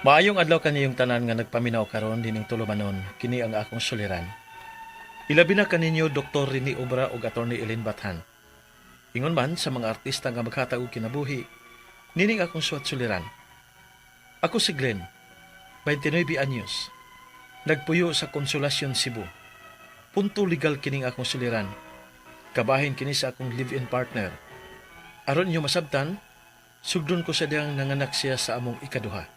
Maayong adlaw kaniyong tanan nga nagpaminaw karon dining tulumanon, kini ang akong suliran. Ilabi na kaninyo Dr. Rini Obra ug Attorney Ellen Bathan. Ingon man sa mga artista nga maghatag og kinabuhi, nining akong suwat suliran. Ako si Glenn, 29 anyos. Nagpuyo sa Consolacion, Cebu. Punto legal kining akong suliran. Kabahin kini sa akong live-in partner. Aron inyo masabtan, sugdon ko sa diyang nanganak siya sa among ikaduha.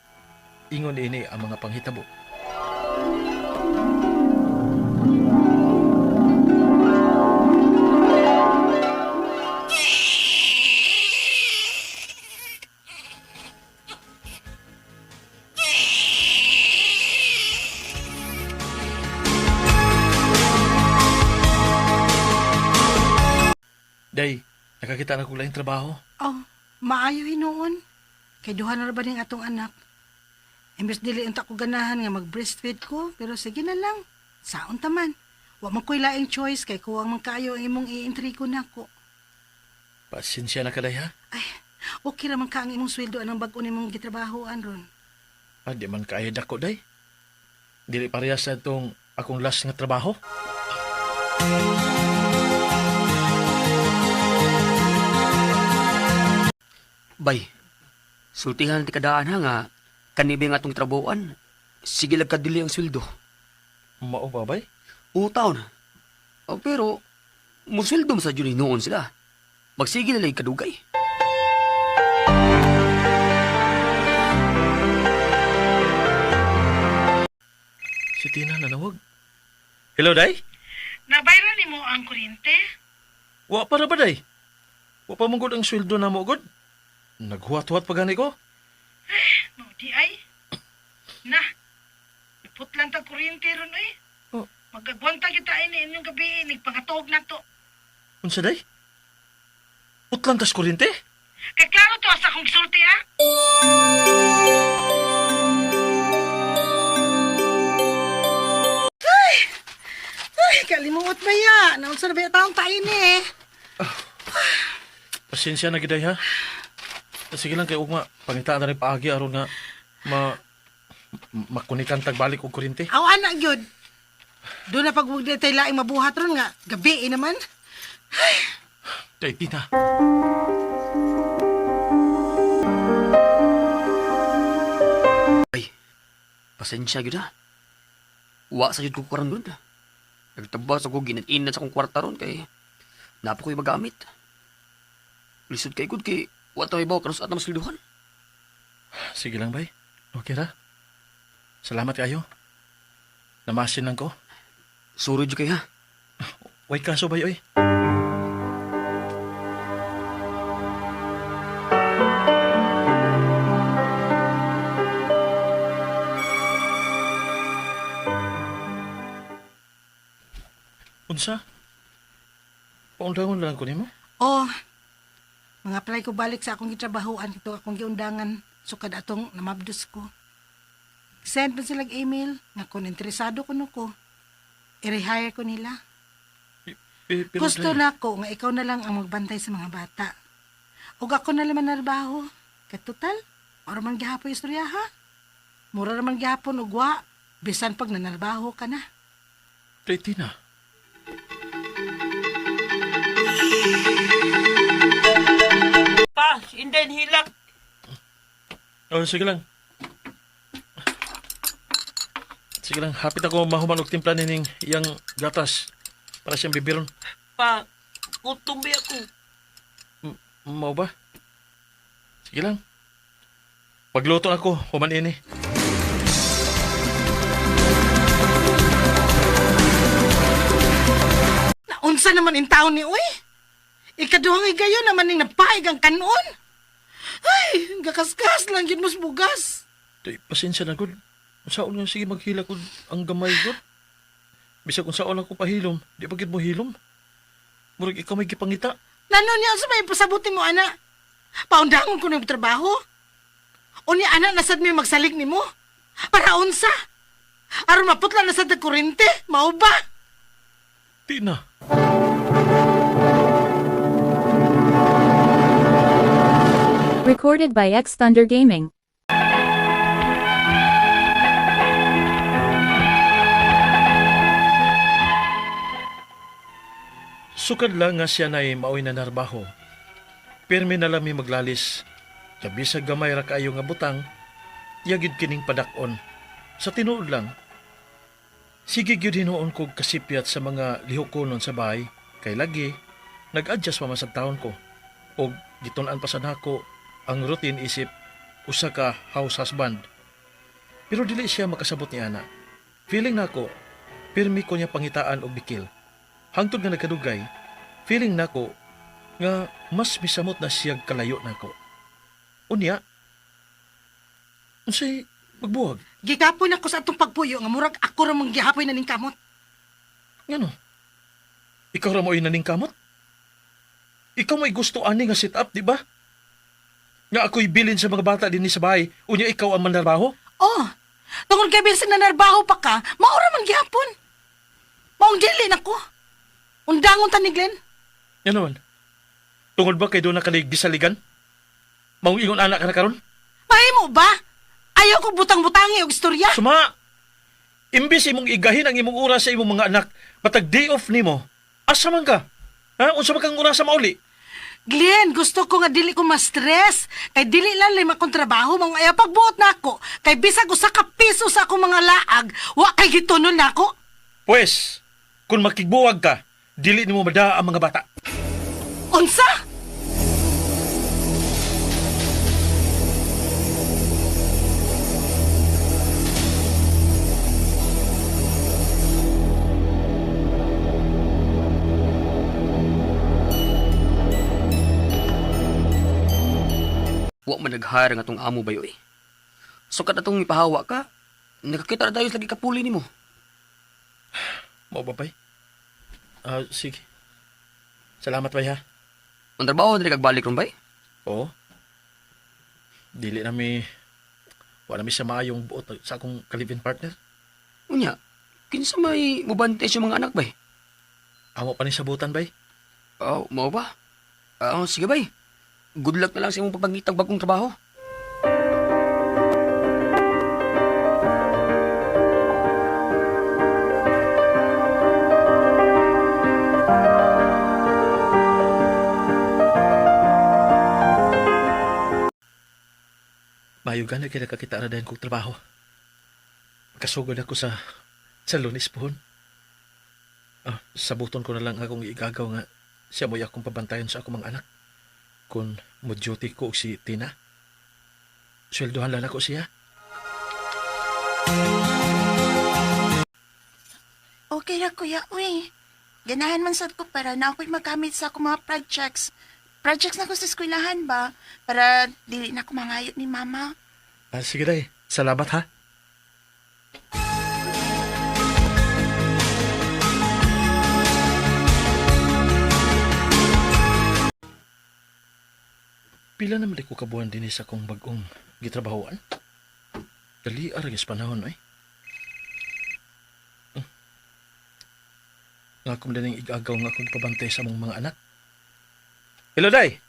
Ingon ini ang mga panghitabo. Day, nakakita na ko laing trabaho. Oh, maayo hinuon. Kay duha na ra ba ning atong anak? Imbes dili unta ko ganahan nga mag-breastfeed ko, pero sige na lang. Saon ta man. Wa man ko'y laing choice kay kuwang man kaayo ang imong i-intrigo nako. Pasensya na ka, day, ha? Ay, okay ra man ka ang imong sweldo anang bag-o nimong gitrabahoan ron. Ah, di man kaya dako, day. Dili parehas sa itong akong last nga trabaho. Bay, sultihan ti kadaan ha nga, kanibi nga atong trabuan. Sige lang kadili ang sweldo. Mao ba, bay? Oo, taon. Oh, pero, musweldo sa dyan noon sila. Magsige na lang kadugay. Si Tina nanawag. Hello, day? Nabayran nimo ang kuryente? Wa pa na ba, day? Wa pa mong ang sweldo na mo, god. Naghuwat-huwat pa gani ko. No, di ay. Na, iputlan ta kuryente ron eh. Oh. Magagwanta kita ini inyong gabi, nagpangatog na to. Unsa, day? Putlan tas kuryente? Kay klaro to sa akong gisulti ah. Ay! Ay, kalimuot ba ya? Naunsa na ba yung taong tayo ni eh? Pasensya na giday, ha? Sige lang kay ugma, pangitaan na rin paagi aron nga ma makunikan tagbalik og kuryente. Aw, anak yun. Doon na pag huwag na tayo laing mabuhat ron nga. Gabi eh naman. Day, Tina. Bay, pasensya yun ha. Wa sa yun ko karon dun. Nagtabas ako, ginat-inat sa akong kwarta ron kay napa ko'y magamit. Lisod kay good kay wa tayo ibaw kanos at na masweldohan. Sige lang, bay. Okay ra. Salamat kayo. Namasin lang ko. Sorry jud kay ha. Way kaso, bay, oy. Unsa? Paundangon lang ko nimo? Oh, mga apply ko balik sa akong gitrabahoan ito akong giundangan sukad atong namabdos ko. Send man silang email nga kung interesado kuno ko, i-rehire ko nila. Pero, Gusto day, na ko nga ikaw na lang ang magbantay sa mga bata. Ug ako na lang manarbaho. Kay total, ora man gihapon istorya ha. Mura ra man gihapon og wa, bisan pag nanarbaho ka na. Day, Tina. Pa, inden hilak. Oh, sige lang. Sige lang, hapit ako mahuman og timpla nining iyang gatas para siyang bibiron. Pa, gutom ba ako? Mao ba? Sige lang. Pagluto ako, human ini. Naunsa naman in taon ni uy? Ikaduhang higayon naman ning napaig ang kanon. Ay, gakaskas lang yun mas bugas. Day, pasensya na gud. Unsaon nga sige maghila ko ang gamay gud. Bisag unsaon ako pahilom, di pa gid mo hilom. Murag ikaw may gipangita. Lano niya sa may pasabuti mo, ana. Paundangon ko ng trabaho. Unya, ana, nasad mi magsalig nimo. Para unsa? Aron maputla na sad ang kurente, mao ba? Tina. Recorded by X Thunder Gaming. Sukad lang nga siya na'y maoy na narbaho. Pirmi na lami maglalis. Sa bisag gamay ra kaayo nga butang, yagid kining padak-on. Sa tinuod lang, sige gyud hinuon kog kasipyat sa mga lihukonon sa bahay, kay lagi, nag-adjust pa man sa taon ko. Og gitun-an pa sa nako ang routine isip usa ka house husband. Pero dili siya makasabot ni ana. Feeling nako, pirmi ko niya pangitaan og bikil. Hangtod nga nagkadugay, feeling nako nga mas misamot na siya kalayo nako. Unya, unsay magbuhag? Gikapon ako sa atong pagpuyo nga murag ako ra mong gihapoy na ning kamot. Ngano? Ikaw ra mo'y naningkamot? Ikaw may gusto ani nga sit up, di ba? Nga ako'y bilin sa mga bata dinhi sa bahay, unya ikaw ang manarbaho? Oh, tungod kay bisan na narbaho pa ka, maura man gihapon. Maong dili nako. Undangon ta ni Glenn. Yan naman. Tungod ba kay doon nakalig gisaligan? Maong ingon anak ka na karon? Mahimo ba? Ayaw ko butang-butangi og istorya. Suma! Imbis imong igahin ang imong oras sa imong mga anak, matag day off nimo, asa man ka? Ha? Unsa man kang oras sa mauli? Glenn, gusto ko nga dili ko ma-stress. Kay dili lang lima kong trabaho, mga ayaw pagbuot nako. Kay bisag usa ka piso sa akong mga laag, wa kay gitunon nako. Pwes, kung makigbuwag ka, dili nimo madaa ang mga bata. Unsa? Wa man nag-hire nga atong amo bayo eh. Sukat atong ipahawa ka, nakakita na tayo sa lagi kapuli nimo. Mao ba, bay? Ah, sige. Salamat, bay, ha? Ang trabaho dili kagbalik ron bay. Oo. Dili na mi... Wala mi sa maayong buot sa akong kalivin partner. Unya, kinsa may mubantay sa mga anak bay? Amo pa ni sabutan, bay. Oh, mao ba? Ah, sige bay. Good luck na lang sa imong pagpangitag bagong trabaho. Mayo gani kay nakakita ra dayon kog trabaho. Makasugod ako sa Lunes pohon. Ah, sabuton ko na lang akong igagaw nga siya mo'y akong pabantayon sa akong mga anak. Kung mo duty ko og si Tina. Sweldohan lang ako siya. Okay ra kuya, uy. Ganahan man sad ko para na ako'y magamit sa akong mga projects. Projects na ko sa eskwelahan ba? Para dili na ko mangayo ni mama. Ah, sige day. Salamat ha. Pila naman di ko kabuhan din sa akong bagong gitrabahoan. Dali aragis panahon ay. Nga akong dining igagaw nga akong pabantay sa among mga anak. Hello, Day.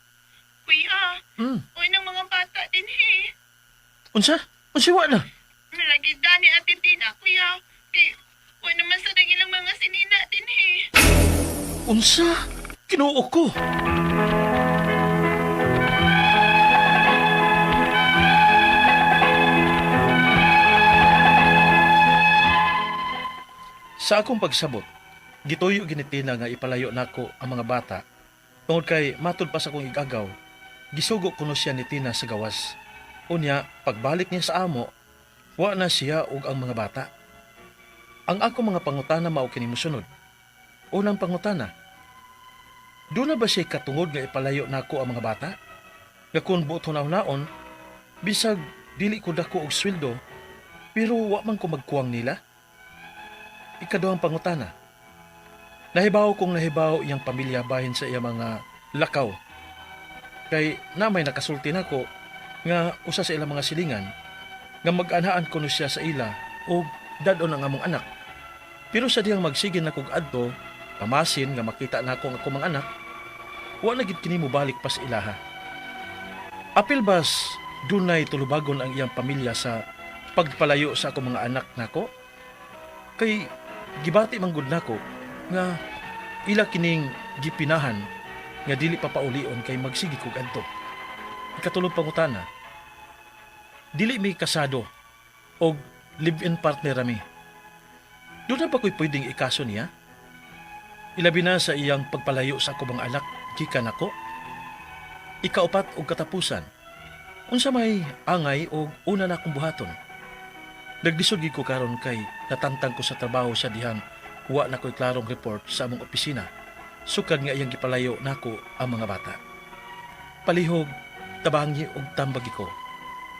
Kuya, Hmm. uy ng mga bata din he. Unsa? Unsa wa na? Malagi dani ate Tina, kuya. Kay, uy naman sa ilang mga sinina din he. Unsa? Kinuo ko. Sa akong pagsabot, gituyo ginitina nga ipalayo nako ang mga bata. Tungod kay matud pa sa akong igagaw, gisugo kuno siya ni Tina sa gawas. Unya, pagbalik niya sa amo, wa na siya ug ang mga bata. Ang akong mga pangutana mao kini mosunod. Unang pangutana, doon na ba siya katungod nga ipalayo nako ang mga bata? Nga kung buot hunahunaon, bisag dili ko dako og sweldo, pero wa man ko magkuwang nila. Ikaduhang pangutana, nahibaw kong nahibaw iyang pamilya bahin sa iyang mga lakaw. Kay na may nakasulti nako nga usa sa ilang mga silingan nga mag-anhaan kuno siya sa ila o dadon ang among anak. Pero sa diyang magsigin na kog adto, pamasin nga makita nako ang akong mga anak, wa na gid kini mobalik pa sa ilaha. Apil bas dunay tulubagon ang iyang pamilya sa pagpalayo sa akong mga anak nako? Kay gibati man gud nako nga ila kining Gipinahan nga dili pa paulion kay magsige kog adto. Ikatulong pangutana. Dili mi kasado og live-in partner rami. Duna ba ko'y pwedeng ikaso niya? Ilabi na sa iyang pagpalayo sa ako bang anak gikan nako? Ikaupat og katapusan. Unsa may angay og una na akong buhaton? Naglisod gid ko karon kay natantang ko sa trabaho sa dihang wa na ko'y klarong report sa among opisina. Sukad nga iyang gipalayo nako ang mga bata. Palihog, tabangi og tambagi ko.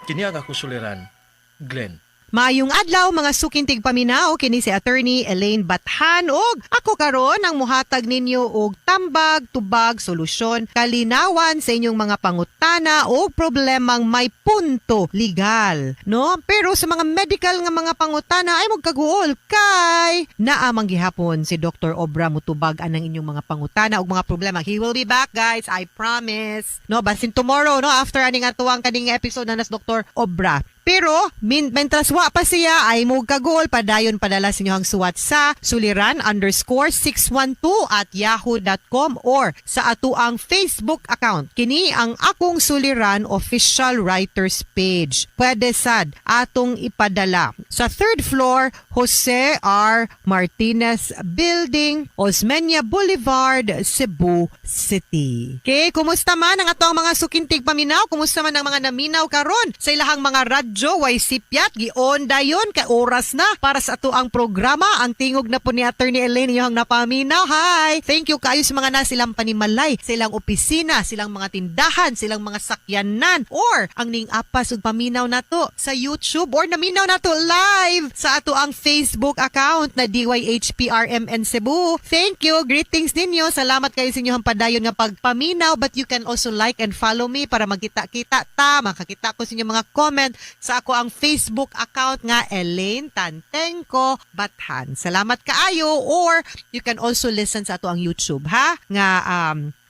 Kini ang akong suliran, Glenn. Maayong adlaw, mga suking tigpaminaw, kini si Attorney Elaine Bathan og ako karon ang muhatag ninyo og tambag, tubag, solusyon, kalinawan sa inyong mga pangutana o problemang may punto legal, no? Pero sa mga medical nga mga pangutana ay magkaguol kay naa man gihapon si Dr. Obra mutubag anang inyong mga pangutana ug mga problema. He will be back, guys, I promise. No, basin tomorrow, no, after aning atuang kaning episode na nas Dr. Obra. Pero, mentras wa pa siya, ay mo kagol, padayon padala sa inyong suwat sa suliran_612@yahoo.com or sa atuang Facebook account. Kini ang Akong Suliran official writers page. Pwede sad atong ipadala. Sa third floor, Jose R. Martinez Building, Osmeña Boulevard, Cebu City. Okay, kumusta man ang atong mga suking tigpaminaw? Kumusta man ang mga naminaw karon sa ilahang mga radyo way sipyat gion dayon kay oras na para sa ato ang programa, ang tingog na po ni Attorney Elaine inyong napaminaw. Hi! Thank you kayo sa mga nasilang panimalay, silang opisina, silang mga tindahan, silang mga sakyanan or ang ning apas ug paminaw nato sa YouTube or naminaw nato live sa ato ang Facebook account na DYHPRMN Cebu. Thank you. Greetings ninyo. Salamat kayo sa inyong padayon nga pagpaminaw, but you can also like and follow me para magkita-kita ta, makakita ko sa inyong mga comment sa ako ang Facebook account nga Elaine Tantengco Bathan. Salamat kaayo, or you can also listen sa ato ang YouTube ha nga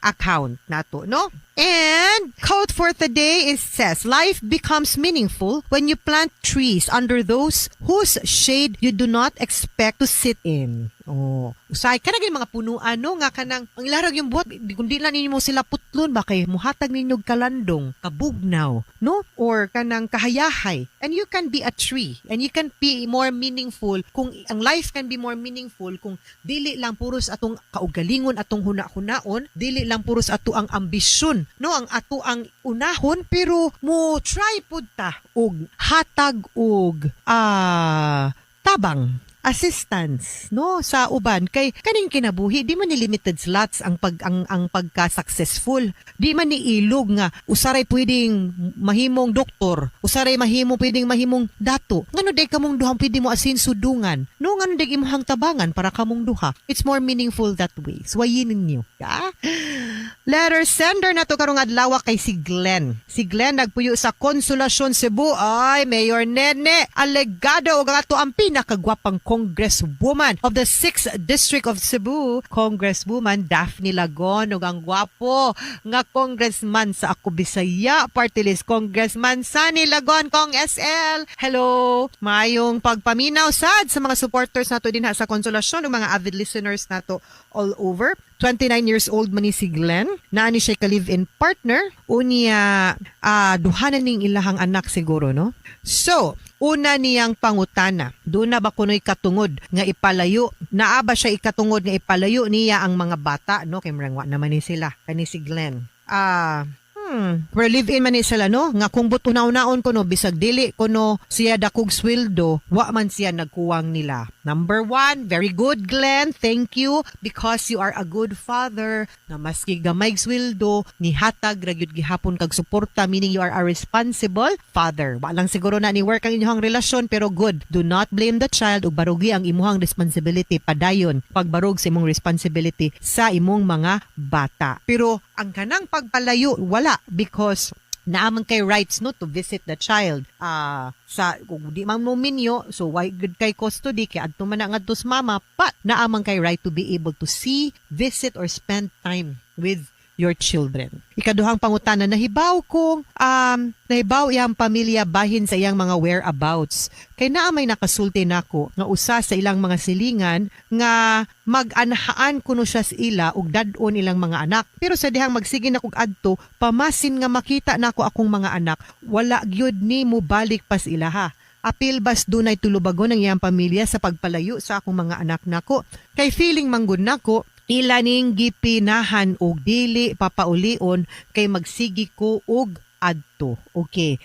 account nato, no? And quote for today is says, "Life becomes meaningful when you plant trees under those whose shade you do not expect to sit in." Oh, usay kana gyud mga punuan, no, nga kanang ang larag yung buhat di kundi lang ninyo mo sila putlon ba kay muhatag ninyo og kalandong, kabugnaw, no? Or kanang kahayahay. And you can be a tree and you can be more meaningful kung ang life can be more meaningful kung dili lang puros atong kaugalingon atong huna-hunaon, dili lang puros ato ang ambisyon, no, ang ato ang unahon, pero mo try pud ta og hatag og tabang, assistance, no, sa uban kay kaning kinabuhi di man ni limited slots ang pagka successful. Di man ni ilog nga usaray pwedeng mahimong doktor, usaray mahimo pwedeng mahimong dato. Ngano day kamong duhang pwede mo asinso dungan, no? Ngano day imong tabangan para kamong duha? It's more meaningful that way. Suwayin ninyo, ya. Letter sender na to karong adlaw kay si Glenn. Si Glenn nagpuyo sa Consolacion, Cebu. Ay, Mayor Nene Alegado ug ang ato ang pinakagwapang congresswoman of the 6th District of Cebu, Congresswoman Daphne Lagon, ug ang gwapo nga congressman sa Ako Bisaya Party List, Congressman Sonny Lagon, Kong SL. Hello, maayong pagpaminaw sad sa mga supporters nato dinha sa Consolacion ug mga avid listeners nato all over. 29 years old man ni si Glenn. Naa ni siya ka-live-in partner. Unya, duha na ning ilahang anak siguro, no? So, una niyang pangutana, duna ba kuno'y katungod nga ipalayo? Naa ba siya ikatungod nga ipalayo niya ang mga bata, no? Kay murang wa naman ni sila, kani si Glenn. Pero live-in man ni sila, no? Nga kung but una-unaon ko, no, bisag dili kuno siya dakog sweldo, wa man siya nagkuwang nila. Number one, very good, Glenn. Thank you because you are a good father na maski gamay sweldo, nihatag ra gyud gihapon kag suporta, meaning you are a responsible father. Wa lang siguro na ni work ang inyong relasyon, pero good. Do not blame the child ug barugi ang imuhang responsibility, padayon pagbarug sa imong responsibility sa imong mga bata. Pero ang kanang pagpalayo, wala, because naa man kay rights, no, to visit the child. Sa kung di man mo minyo, so why good kay custody kay adto man na ngadto sa mama, but naa man kay right to be able to see, visit or spend time with your children. Ikaduhang pangutana, nahibaw kung nahibaw iyang pamilya bahin sa iyang mga whereabouts. Kay naa may nakasulti nako nga usa sa ilang mga silingan nga mag-anhaan kuno siya sa ila ug dad-on ilang mga anak. Pero sa dihang magsige na kog adto, pamasin nga makita nako akong mga anak, wala gyud ni mo balik pa sa ilaha. Apil bas dunay tulubagon ang iyang pamilya sa pagpalayo sa akong mga anak nako. Kay feeling manggod nako, ila ning gipinahan og dili papaulion kay magsigi ko og adto. Okay.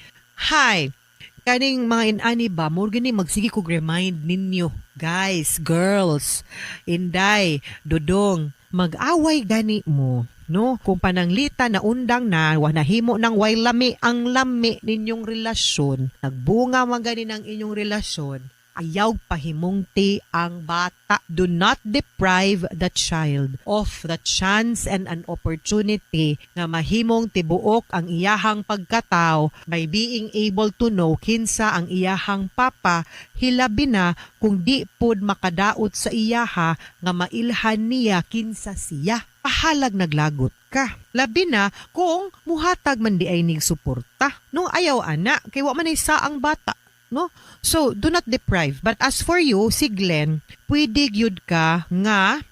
Hi. Kaning mga inani ba, more gani magsige kog remind ninyo. Guys, girls, Inday, Dodong, mag-away gani mo, no? Kung pananglita na undang na, wa nahimo ng way lami ang lami ninyong relasyon, nagbunga man gani ng inyong relasyon, ayaw pahimungti ang bata. Do not deprive the child of the chance and an opportunity nga mahimong tibuok ang iyahang pagkatao by being able to know kinsa ang iyahang papa, hilabi na kung di pod makadaot sa iyaha nga mailhan niya kinsa siya. Pahalag naglagot ka. Labi na kung muhatag man di ay nig suporta. No, ayaw ana kay wa man ay sa ang bata, no? So, do not deprive. But as for you, si Glenn, pwede gyud ka nga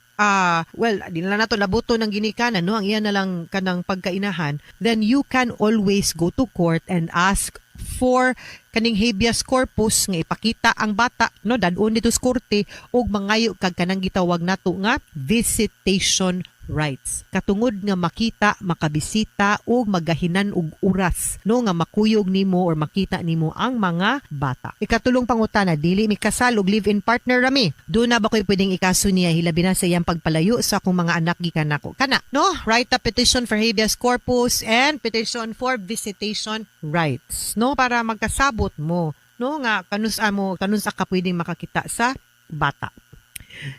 well, di na lang nato labuto ng ginikanan, no? Ang iya na lang kanang pagkainahan, then you can always go to court and ask for kaning habeas corpus nga ipakita ang bata, no, dad-on dito sa korte ug mangayo kag kanang gitawag nato nga visitation rights, katungod nga makita, makabisita ug magahinan og oras, no, nga makuyog nimo or makita nimo ang mga bata. Ikatulong pangutana, dili mi kasal ug live-in partner rami. Duna ba ko'y pwedeng ikaso niya hilabi na sa iyang pagpalayo sa akong mga anak gikan nako? Kana, no, write a petition for habeas corpus and petition for visitation rights, no, para magkasabot mo, no, nga kanus-a mo, kanus-a ka pwedeng makakita sa bata.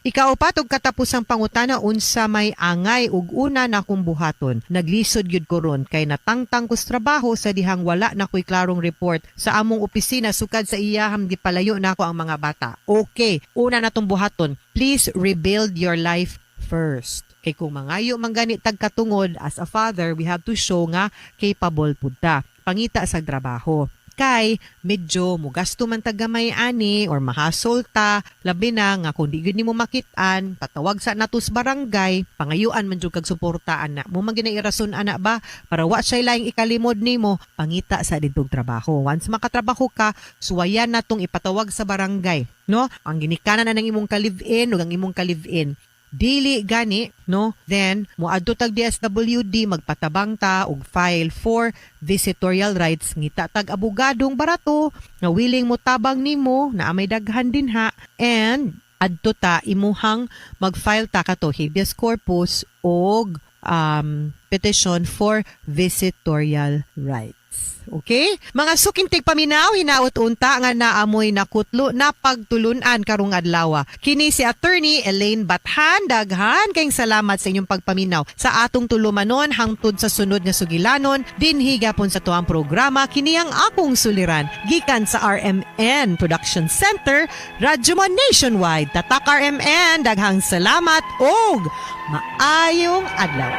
Ikaupat ug katapusang pangutana, unsa may angay ug una na akong buhaton? Naglisod gyud ko ron kay natangtang ko sa trabaho sa dihang wala na ko'y klarong report sa among opisina sukad sa iyahang gipalayo nako ang mga bata. Okay, una na tong buhaton. Please rebuild your life first. Kay kung mangayo man gani tag katungod, as a father, we have to show nga capable pud ta. Pangita sa trabaho kay medyo mugasto man tag gamay ani or mahasol ta, labi na nga kung di gyud nimo makit-an, patawag sa nato sa barangay, pangayuan man jud kag suporta ana mo man ginay rason ana ba para wa siya laing ikalimod nimo. Pangita sa didtog trabaho. Once makatrabaho ka, suwayan na tong ipatawag sa barangay, no, ang ginikanan na ng imong ka-live-in ug ang imong ka-live-in. Dili gani, no, then moadto tag DSWD, magpatabang ta og file for visitorial rights, ngita tag abogadong barato nga willing mo tabang nimo na may daghan din ha, and adto ta imuhang mag-file ta kato habeas corpus og petition for visitorial rights. Okay? Mga suking tigpaminaw, hinaot unta nga naamoy nakutlo na pagtulunan karong adlaw. Kini si Attorney Elaine Bathan, daghan kayong salamat sa inyong pagpaminaw sa atong tulumanon hangtod sa sunod nga sugilanon dinhi gapon sa tuang programa, kini ang Akong Suliran, gikan sa RMN Production Center, Radyo Mo Nationwide. Tatak RMN, daghang salamat og maayong adlaw.